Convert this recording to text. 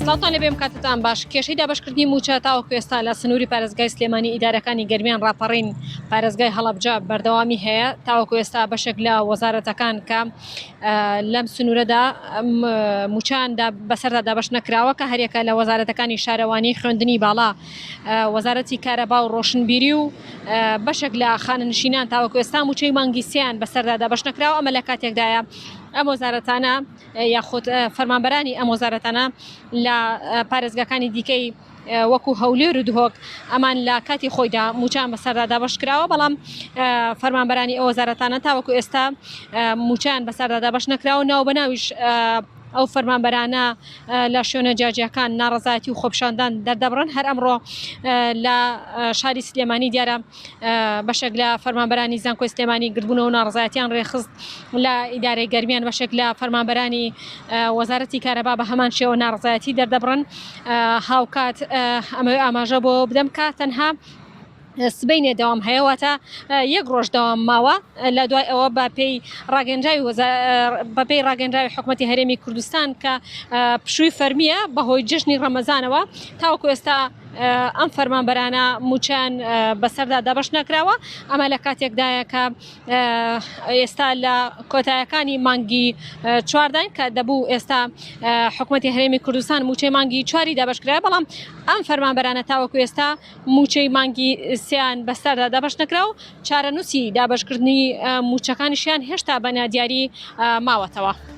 سڵاوتان لێبێ ئەم کاتەتان باش کێشەی دابەشکردنی مووچە تاوەکو ئێستا لە سنووری پارێزگای سلێمانی ئیدارەکانی گەرمیان ڕاپەڕین پارێزگای هەڵەبجە بەردەوامی هەیە تاوەکو ئێستا بەشێک لە وەزارەتەکان کە لەم سنوورەدا مووچەیان بەسەردا دابەش نەکراوە کە هەریەکە لە وەزارەتەکانی شارەوانی خوێندنی باڵا وەزارەتی کارەبا و ڕۆشنبیری و بەشێک لە خانەنشینان تاوەکو ئێستا مووچەی مانگی سێیان بەسەردا دابەش نەکراوە ئەمە لە کاتێکدایە ئەم وەزارەتانە یاخود فەرمانبەرانی ئەم وەزارەتانە لە پارێزگاکانی دیکەی وەکو هەولێر و دهۆک ئەمان لە کاتی خۆیدا مووچەیان بەسەردا دابەش کراوە بەڵام فەرمانبەرانی ئەو وەزارەتانە تاوەکو ئێستا مووچەیان بەسەردا دابەش نەکراوە ناو بەناویش ئەو فەرمانبەرانە لە شوێنە جیاجیاکان ناڕەزایەتی و خۆپیشاندان دەردەبڕن هەر ئەمڕۆ لە شاری سلێمانی دیارە بەشێک لە فەرمانبەرانی زانکۆی سلێمانی گردبوونەوە ناڕەزایەتیان ڕێکخست لە ئیدارەی گەرمیان بەشێک لە فەرمانبەرانی وەزارەتی کارەبا بە هەمان شێوە ناڕەزایەتی دەردەبڕن هاوکات ئەمەوێ ئاماژە بۆ بدەم کە تەنها سبەینێ دەوام هەیە واتە یەک ڕۆژ دەوام ماوە لە دوای ئەوە بە پێی ڕاگەنراوی بەپێی ڕاگەنراوی حکوومەتتی هەرێمی کوردستان کە پشووی فەرمیە بەهۆی جژنی ڕەمەزانەوە تاوەکو ئێستا ئەم فەرمانبەرانە مووچەیان بەسەردا دابەش نەکراوە، ئەمە لە کاتێکدایە کە ئێستا لە کۆتایەکانی مانگی چوارداین کە دەبوو ئێستا حکوومەتی هەرێمی کوردستان مووچەی مانگی چواری دابەشکرایە بەڵام ئەم فەرمانبەرانە تاوەکو ئێستا مووچەی مانگی سیان بەسەردا دابەش نەکرا و چارەنووسی دابەشکردنی مووچەکانیشیان هێشتا بە نادیاری ماوەتەوە.